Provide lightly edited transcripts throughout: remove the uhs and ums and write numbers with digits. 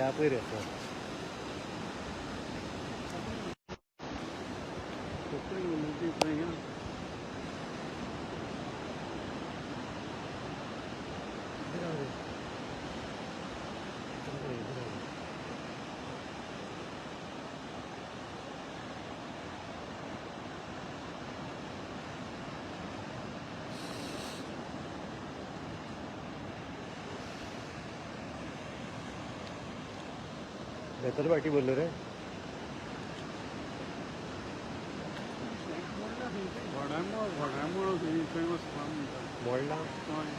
आपय रे sir. Bethel पाटी बोललो रे. घोड्यामुळं थंय वचपा म्हणटा. मोडला. हय.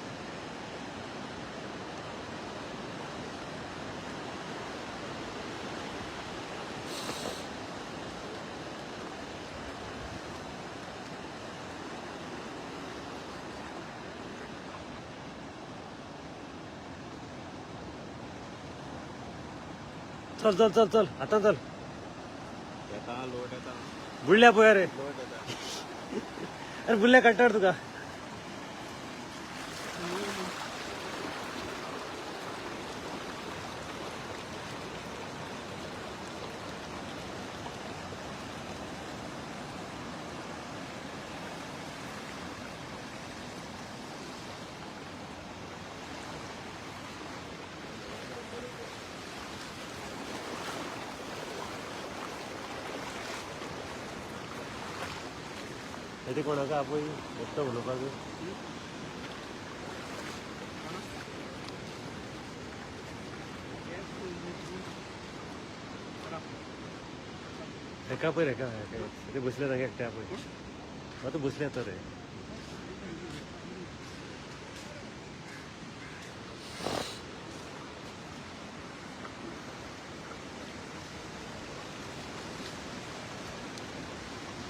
चल चल चल चल आता चल. येता लोट येता. बुडल्या पळय रे. लोट येता. अरे बुडल्या काडटा तुका. ते कोणाक आपय एकटो उलोवपाक. हेका पळय हेका हेका ते बसले जागे एकटे आपय आतां बसले आतां रे.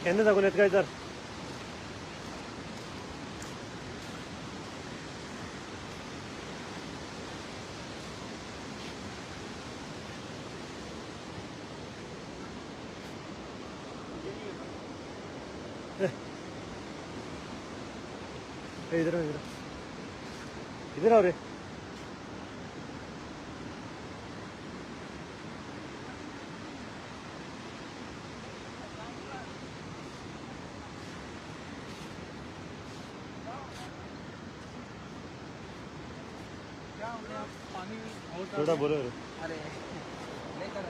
केन्ना जागून येत काय तर. ए, इधर आओ, इधर आओ। इधर आओ रे. पाणी. थोडा बोलो रे. अरे नाही करा.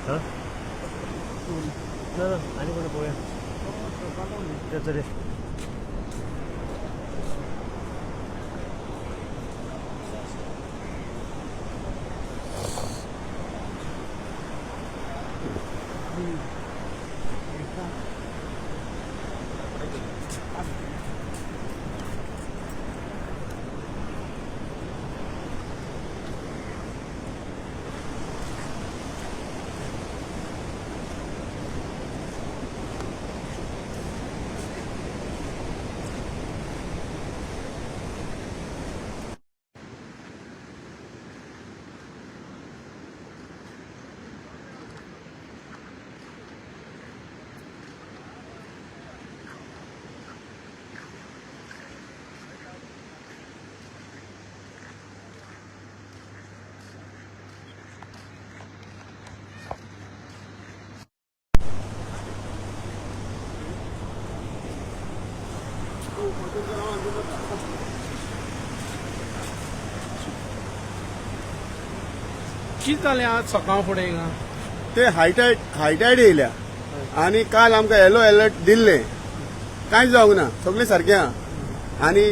हा ना ना आणि कोण पळोवया ते चल. कितें जालें आज सकाळ फुडें हिंगा? ते हायटायड हायटायड येयल्या आनी काल आमकां येलो अलर्ट दिल्ले, कांयच जावंक ना, सगळें सारकें आहा. आनी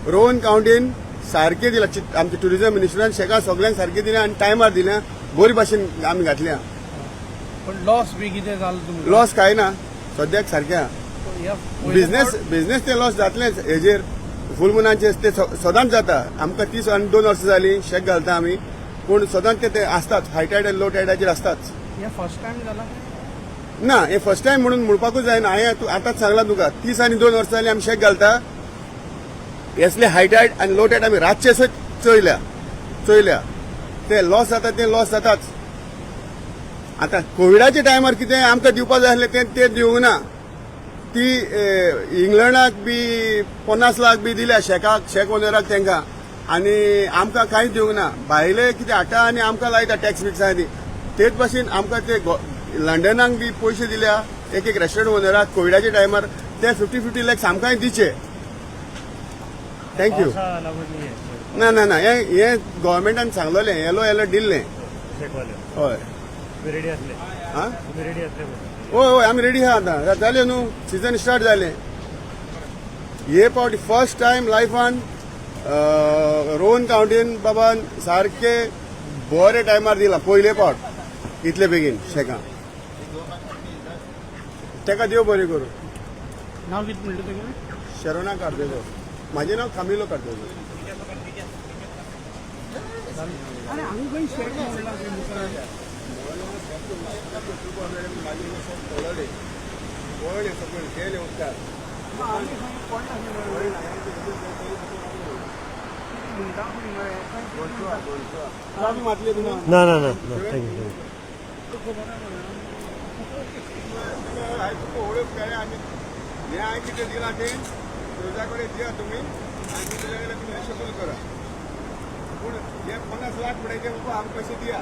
रोहन कावंटीन सारकें दिलां, आमच्या टुरिजम मिनिस्टरान शेका सगळ्यांक सारकें दिलें आनी टायमार दिलें, बरी भाशेन आमी घातल्या. पण लॉस बी कितें जालो तुमकां? लॉस कांय ना सद्याक, सारकें आहा. ह्या पयल्या बिझनेस फावट बिझनेस ते लॉस जातलेच हेजेर फूल मुनाचेर ते सदांच जाता. आमकां 32 वर्सां जालीं शेक घालता आमी, पूण सदांच ते ते आसतात, हाय टायड आनी लो टायडाचेर आसताच. हे फर्स्ट टायम जाला काय? ना, हे फर्स्ट टायम म्हणून म्हणपाकूच जायना. हांवें आतांच सांगलां तुका, 32 वर्सां जालीं आमी शेक घालता. असले हाय टायड आनी लो टायड आमी रातचे सुद्दां चोयल्या चोयल्या. ते लॉस जाता, ते लॉस जाताच. आतां कोविडाच्या टायमार कितें आमकां दिवपा जाय आसलें तें ते दिवंक ना. ती इंग्लंडाक बी 50 लाख बी दिल्या शेकाक, शेक ओनराक तांकां, आनी आमकां कांयच दिवंक ना. भायले कितें हाडटा आनी आमकां लायता टॅक्स बिक्स आहा ती. तेच भाशेन आमकां ते लंडनाक बी पयशे दिल्या एक एक रेस्टोरंट ओनराक कोविडाच्या टायमार, ते 50-50 लॅक्स आमकांय दिचे. Thank you. पावसा लागून न्ही हें. ना ना ना, हें हें गव्हर्मेंटान सांगलेलें, येलो एलर्ट दिल्लें. शेकवाले. हय. तुमी रेडी आसले? आं. तुमी रेडी आसले? हय हय, आमी रेडी आहा. आतां जालें न्हू, सिजन स्टार्ट जालें. हे पावटी फर्स्ट टायम लायफान रोहन कावंटीन बाबान सारके बरे टायमार दिला. पयले पावट इतले बेगीन शेकां. तेका देव बरें करूं. नाव कितें म्हणलें तुगेलें? शरोना कार्दोजो. म्हाजें नांव कामिलो कार्दोजो. अरे, हांगा खंय शेक म्हणलां तुवें मुखार? सगळे गेले उदकार. आनी खंय पडला खंय मरे? म्हणटा खंय मरे? चावी मातली तुका. ना ना ना ना, thank you, thank you. हांवें तुका ओळख कळ्ळें आनी हें हांवें कितें दिलां तें तुज्या कडेन दिया तुमी आनी तुज्या कडेन तुमी रिशेबल करा. पूण हे 50 लाख म्हणटाय ते बाबा आमकां कशें दिया.